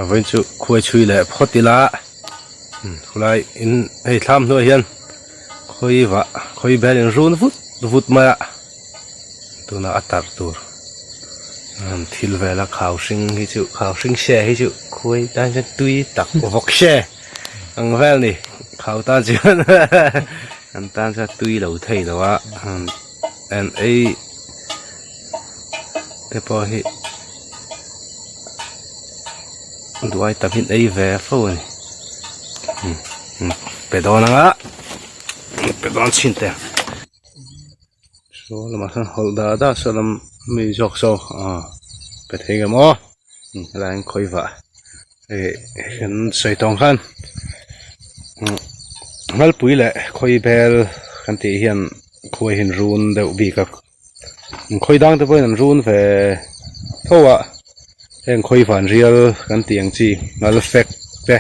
Vawiin chu khuai chhui leh phawt ila khulai in hei thlam hnuaiah hian khawi vah khawi bel in run vut vut mai a tunah a tarh tur thil vela khau hring hi chu khau hring se hi chu khuai tan chuan tui tak vawk se ang vel a ni khau tan chuan an tan chuan tui lo thei lo a an ei te pawh hi duai tam hi ei ve fo a ni pe dawn anga pe dawn chhin teh ang saw lamah sawn hawlh dah dah saw lam mi zawk saw ah pe thei ngem aw helai an khawi vah ih kan sawi tawng khan Ngalpui leh khawi bel kan tih hian khuai hi an run deuh bik a khawi dang te pawhin an run ve tho a heng khawi van rial kan tih ang chi ngal fek te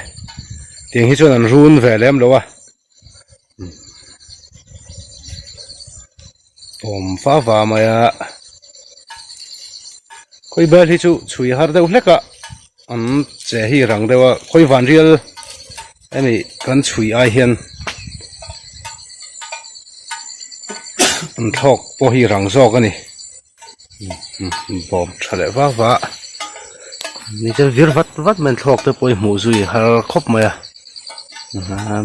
tiang hi chuan an run ve lem lo a awm va va mai a khawi bel hi chu chhui har deuh hlek a an che hi rang deuh a khawi van rial hemi kan chhui ai hian an thlawk pawh hi rang zawk a ni bawm tha leh vak vak a ni chuan vir vat vat mai an thlawk te pawh hi hmuh zui har khawp mai a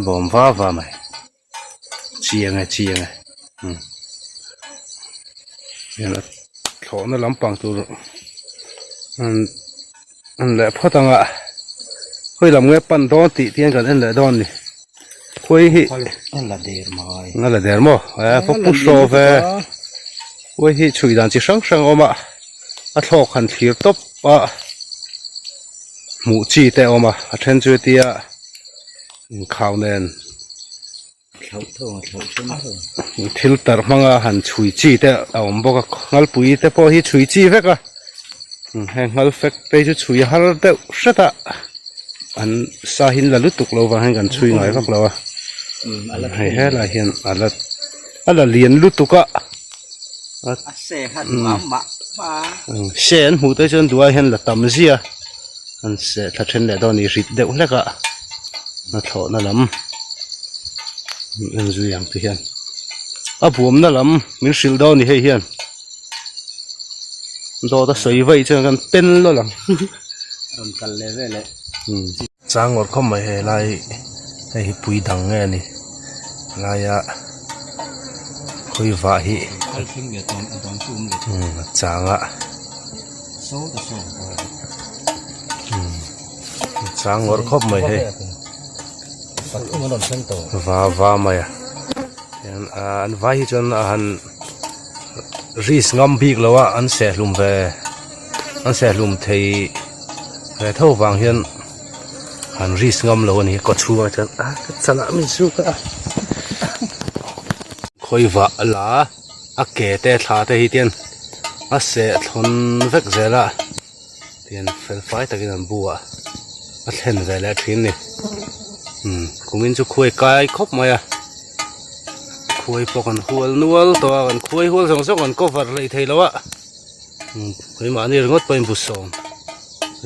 bawm va va mai chiang e chiang e thlawhna lampang tur an leh phawt ang a khawi lam nge pan dawn tih te hian kan en leh dawn a ni khawi hi a la der mai a la der maw e pawh pu hraw ve khawi hi chhui dan chi hrang hrang a awm a a thlawk han thlir tawp a hmuh chi te a awm a a then chu hetia inkhau nen Thil tarh hmanga han chhui chi te a awm bawk a ngalpui te pawh hi chhui chi vek a heng ngal fek te hi chu chhui har deuh hret a an sa hi an la lutuk lo vang hian kan chhui ngai vak lo a hei helai hian a la a la lian lutuk a se an hmuh te chuan duai hian la tam zia an seh thla then leh dawn a ni rit deuh hlek a a thlawhna lam en zui ang te hian a buamna lam min hrilh dawn a ni hei hian dawt a sawi vaih chuan kan pen lawlh ang rawn kal leh vel eh chang awrh khawp mai he lai hei hi pui dang nge a ni helaia khawi vah hi a chang a. Chang ngawrh khawp mai hei va va mai a hian ah an vai hi chuan a han risk ngam bik lo a an sehhlum ve an sehhlum thei ve tho vang hian an risk ngam lo a ni kaw chhungah chuan a ka chalah min suk a khawi vah la. A ke te thla te hi tian a seh thlawn vek zel a tian fel fai takin an bu a a thlen ve leh thin a ni umm kumin chu khuai kai khawp mai a khuai pawh kan hual nual tawh a kan khuai hual zawng zawng kan cover hlei thei lo a umm keimahni ringawt pawhin bu sawm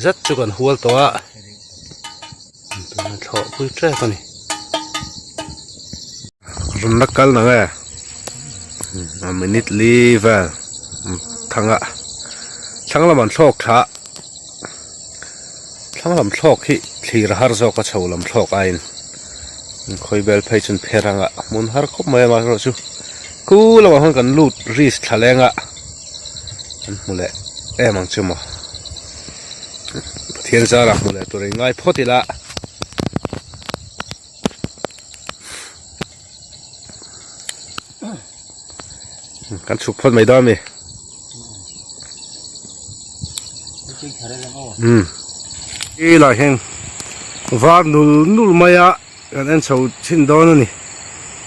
zet chu kan hual tawh a tuna thlawh pui tep a ni rawn la kal nang e a minute li vel thang a thlang lam an thlawk thla thlang lam thlawk hi thlir a har zawk a chho lam thlawk aiin khawi bel phei chuan pher anga hmun har khawp mai a amaherawhchu khu lamah khan kan lut risk thla leng a an hmu leh em ang chu maw. Pathian zarah hmu leh tur in ngai phawt ila. Kan chhuk phawt mai dawn a mi. Umm. Khi lai hian var nul nul mai a kan en chho chhin dawn a ni.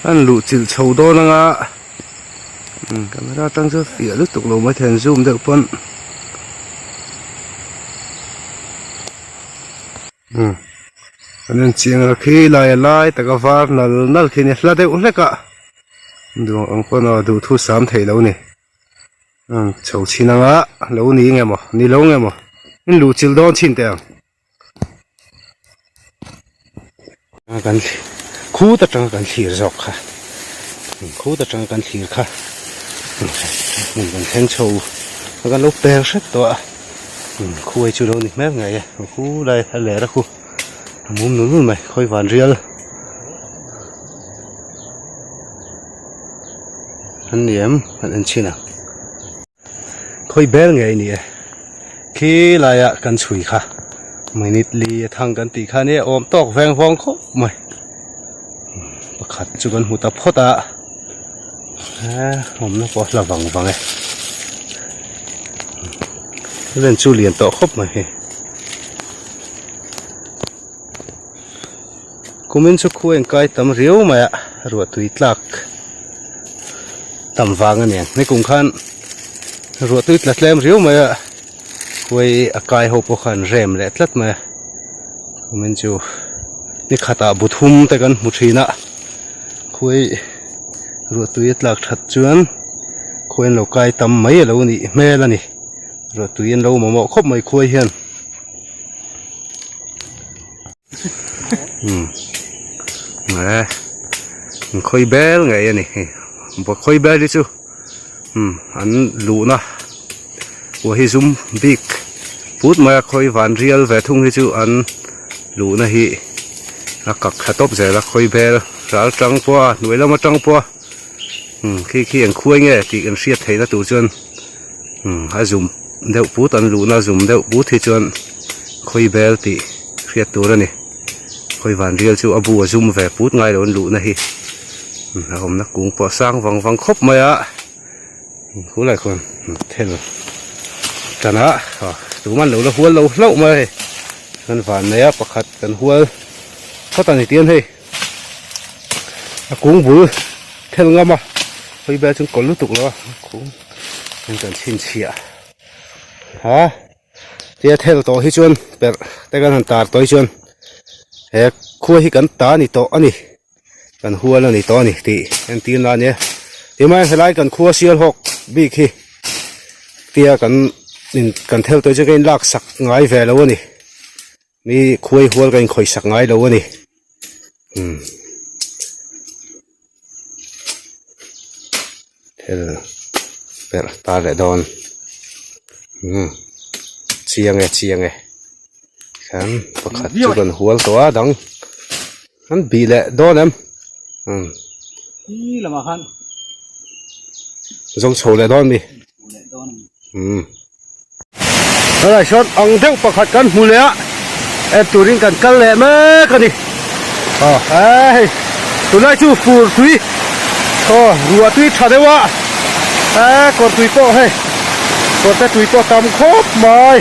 An luh chilh chho dawn anga camera atang chuan fiah lutuk lo maithei an zoom deuh pawn umm kan en chiang a khi lai a lai taka var nal nal khi a ni hla deuh hlek a duh ang pawn aw duhthu sam theih lo a ni umm chho chhin anga lo ni nge maw ni lo nge maw in luh chilh dawn chhin teh ang. Kan khut atanga kan thlir zawk kha khut atanga kan thlir kha hmun kan thleng chho a kan lo per hret tawh a khuai chu lo ni hmel ngei e khu lai a ler a khu a mum nul nul mai khawi van rial an ni em an en chhin ang. Khawi bel ngei ni e khi laia kan chhui kha minute li a thang kan tih kha nia awm tawk veng vawng khawp mai pakhat chu kan hmu ta phawt a awmna pawh a hla vang vang e len chu lian tawh khawp mai hei kumin chu khu a inkai tam riau mai a ruah tui tlak tam vang a niang nikum khan ruah tui tla tlem riau mai a khuai a kai ho pawh khan rem leh tlat mai a kumin chu ni khatah bu thum te kan hmu thin a khuai ruah tui a tlak that chuan khuai an lo kai tam mai a lo nih hmel a ni ruah tui an lo mamawh khawp mai khuai hian. Umm eh khawi bel ngei a ni hei khawi bel hi chu umm an luhna pawh hi zum bik put mai a khawi van rial ve thung hi chu an luhna hi a kak thla tawp zel a khawi bel ral tang pawh a hnuai lam atang pawh a umm khi khi an khuai nge tih kan hriat theihna tur chuan umm a zum. Deuh put an luhna zum deuh put hi chuan khawi bel tih hriat tur a ni. Khawi van rial chu a bu a zum ve put ngai lo an luhna hi a awmna kung pawh a sang vang vang khawp mai a. Khulai khuan thel tan a tuman lo la hual lo hlauh mai a hei. Kan van nei a pakhat kan hual phawt a ni tian hei a kung bul thel ngam a khawi bel chu an kawlh lutuk lo a kung. Heng kan chhinchhiah ha tia thel tawh hi chuan perh te kan han tar tawh hi chuan he khua hi kan ta ni tawh a ni kan hual a ni tawh a ni tih entir na a nia timai helai kan khua sial hawk bik hi tia kan in kan thel tawh hi chuan ka in lak sak ngai ve lo a ni mi khuai hual ka inkhawih sak ngai lo a ni umm. Thil perh ta leh dawn umm chiang e chiang e khan pakhat chu kan hual tawh a dang an bih leh dawn em umm zawng chho leh dawn mi umm. Helai sawn ang deuh pakhat kan hmu leh a en turin kan kal leh mek a ni aw hei tunlai chu fur tui aw ruah tui tha deuh a eh kawr tui pawh hei kawr te tui pawh tam khawp mai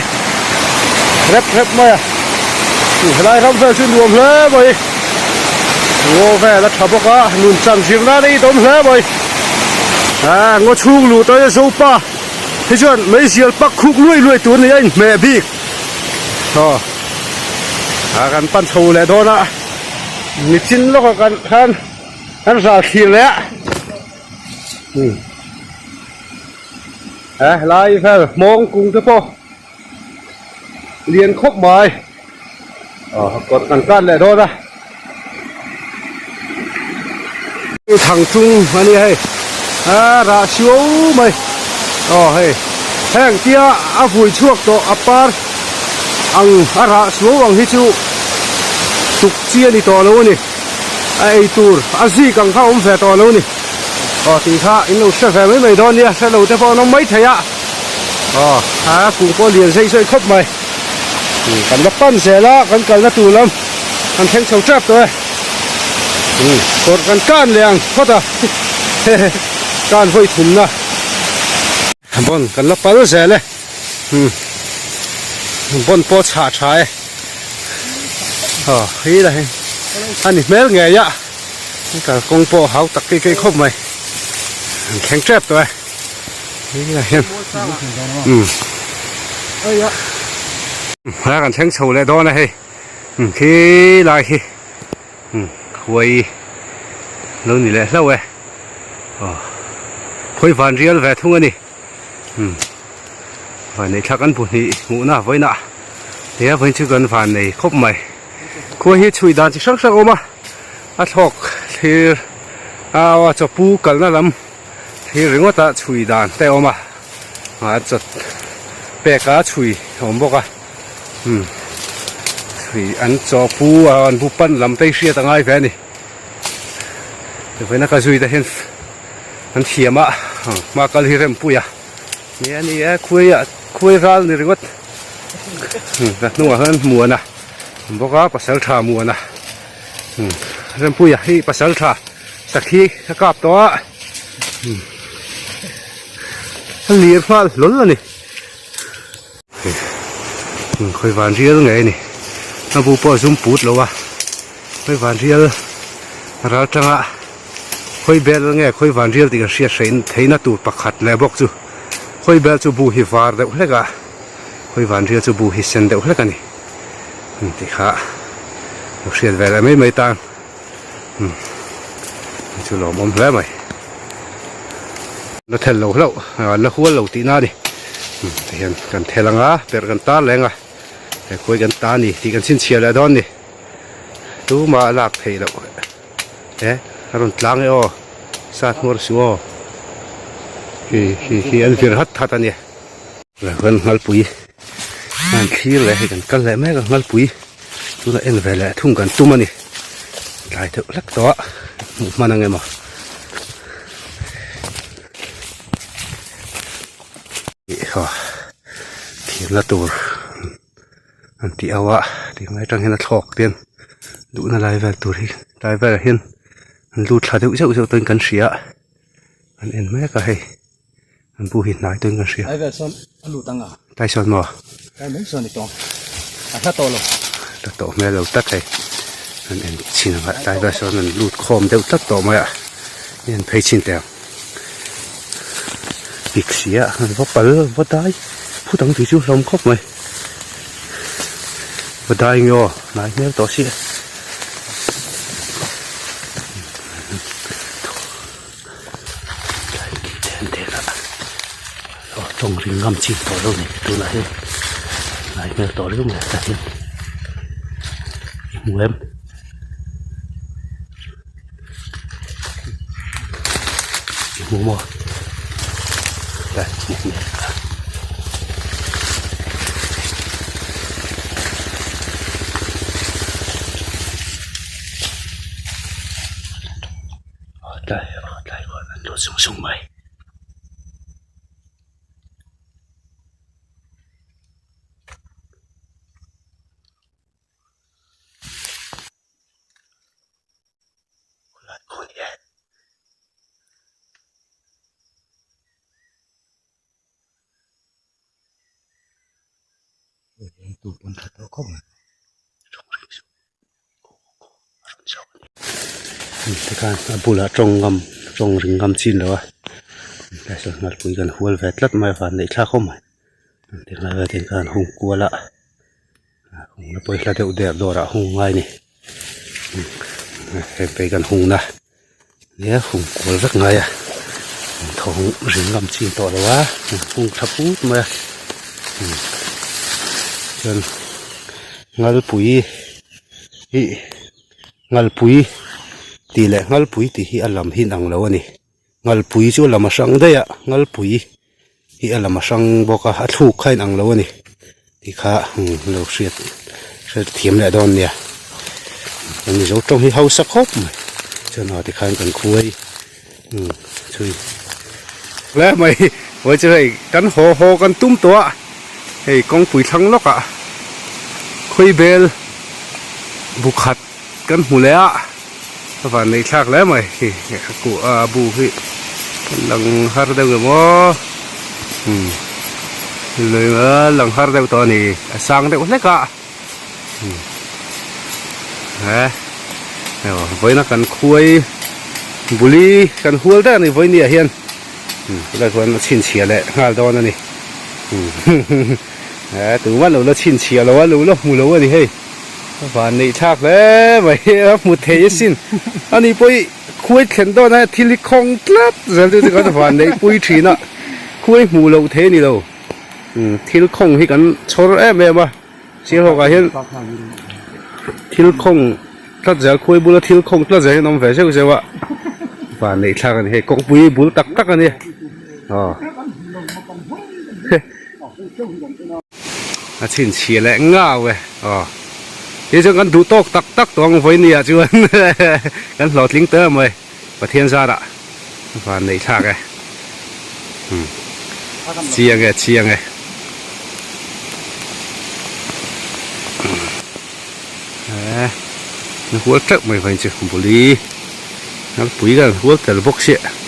rep rep mai a helai ram vel chu nuam hle mai ngaw vel a tha bawk a nun chan zir nan a itawm hle mai ah ngaw chhung luh tawh hi zopa. Hei chuan meizial pak khuk luai luai tur a ni a inhmeh bik aw a kan pan chho leh dawn a nichin lawk ah kan khan kan ral thlir leh a um he helai vel hmawng kung te pawh lian khawp mai aw kawt kan kar leh dawn a. Thang chung a nia hei a rah suau mai aw hei heng tia a vui chhuak tawh a par ang a rah suau ang hi chu tuk chi a ni tawh lo a ni a ei tur a zik ang kha a awm ve tawh lo a ni aw tih kha in lo hre ve mai mai dawn nia hre lo te pawh an awm mai thei a aw a kung pawh lian zai zai khawp mai kan la pan zel a kan kalna tur lam. Kan thleng chho tep tawh e. Umm kawrh kan kan leh ang phawt a. Hehe kan vawi thumna bon kan la pal zel e. Umm bon pawh chhah tha e. Aw hi la hei a ni hmel ngei a. Kalkawng pawh hau tak keih keih khawp mai. Kan thleng tep tawh e. Hi la hian umm helai kan thleng chho leh dawn a hei. Khi lai khi khuai lo ni leh hlauh e aw khawi van rial ve thung a ni van nei thlak an bu hnih hmuhna vawiinah he a vawiin chu kan van nei khawp mai khuai hi chhui dan chi hrang hrang a awm a. A thlawk thlir a chawpu kalna lam thlir ringawt a chhui dan te a awm a a chaw pek a chhui a awm bawk a umm chhui an chawpu a an bu pan lam te hi hriat a ngai ve a ni vawiin a ka zui te hian an thiam a hma kal hi rempui a ni a ni e khuai ah khuai ral ni ringawt ka hnungah hian muan a awm bawk a pasal tha muan a Rempuia hi pasal tha sakhi a kap tawh a a lir nghal hlawl a ni khawi van rial ngei a ni a bu pawh a zum put lo a khawi van rial ral tanga khawi bel nge khawi van rial tih kan hriat hreih theihna tur pakhat leh bawk chu khawi bel chu bu hi var deuh hlek a khawi van rial chu bu hi sen deuh hlek a ni. Tih kha lo hriat ve leh mai mai tan chu lawmawm hle mai la thel lo hlauh la hual lo tihna a ni tihian kan thel anga perh kan tar leng a he khuai kan ta a ni tih kan chhinchhiah leh dawn a ni tumah lak theih loh e a rawn tlang e aw sat hmuar suh aw khi khi khi an vir hat hat a nia. Kan Nghalpui an thlir leh hei kan kal leh mek a Nghalpui tunah en ve leh thung kan tum a ni tlai deuh hlek tawh a hmuh hman ang emaw ih haw thirna tur an tih ho a tih mai atang hian a thlawk te hian duhna lai vel tur hi tlai velah hian an lut thla deuh zeuh zeuh tawhin kan hria a an en mek a hei. An bu hi hnai tawhin kan hria. Tlai vel sawn a lut ang a. Tlai sawn maw? Tlai mai sawn i tawng. A hla tawh lo. Hla tawh hmel lo tlat hei. An en chhin ang a tlai vel sawn an lut khawm deuh tlat tawh mai a. Ni an phei chhin teh ang. Pik si a an va pal va dai phut ang tih chu hlawm khawp mai. Va dai nge aw hnai hmel tawh si a. Tawng ring ngam chin tawh lo ni tunah hian hnai hmel tawh riau mai tah hian i hmu em i hmu maw tlai hmu hmel kha. Aw tlai aw tlai khuan an lut sung sung mai. Khawlai khu a ni e. Tu pawn tha tawh khawp mai. Tikhan a bulah tawng ngam tawng ring ngam chin lo a tlai nghalpui kan hual ve tlat mai a van neih thlak awm mai tingai vel te khan hung kual a hung na pawh hi hla deuh der dawr ah hung ngai a ni heng phei kan hung na nia hung kual vek ngai a thawng ring ngam chin tawh lo a hung tha put mai a chuan nghalpui ih nghalpui tih leh nghalpui tih hi a lam hi inang lo a ni nghalpui chu a lam a hrang daih a nghalpui hi a lam a hrang bawk a a thluk kha a inang lo a ni tih kha lo hriat hriat thiam leh dawn nia kan mizo tawng hi hausa khawp mai chuan ah tikhan kan khuai chhui hle mai hawi chu hei kan haw haw kan tum tawh a hei kawngpui thlang lawk ah khawi bel bu khat kan hmu leh a a van neih thlak hle mai hei a kuh a bu hi lang har deuh em aw umm lang har deuh tawh a ni a sang deuh hlek a he vawiin a kan khuai buli kan hual daih a ni vawiin ni ah hian chulai chuan a chhinchhiah leh nghal dawn a ni he tumah lo la chhinchhiah lo a lo la hmu lo a ni hei. A van neih thlak hle mai a hmu thei asin ani pawh hi khuai thlen dawn a thil hi khawng tlat zel chu kan van neih pui thin a khuai hmuh loh thei a ni lo thil khawng hi kan chhawr em em a sir hawk ah hian thil khawng. tlat zel khuai bula thil khawng tlat zel hi an awm ve zeuh zeuh a van neih thlak a ni hei kawngpui bul tak tak a ni aw a chhinchhiah leh ngau e aw ti chuan kan duh tawk tak tak tawh ang vawiin ah chuan kan hlawhtling ta mai Pathian zarah van neih thlak e umm chiang e chiang e umm hual teuh mai vawiin chu buli nalpui kan hual tel bawk sia.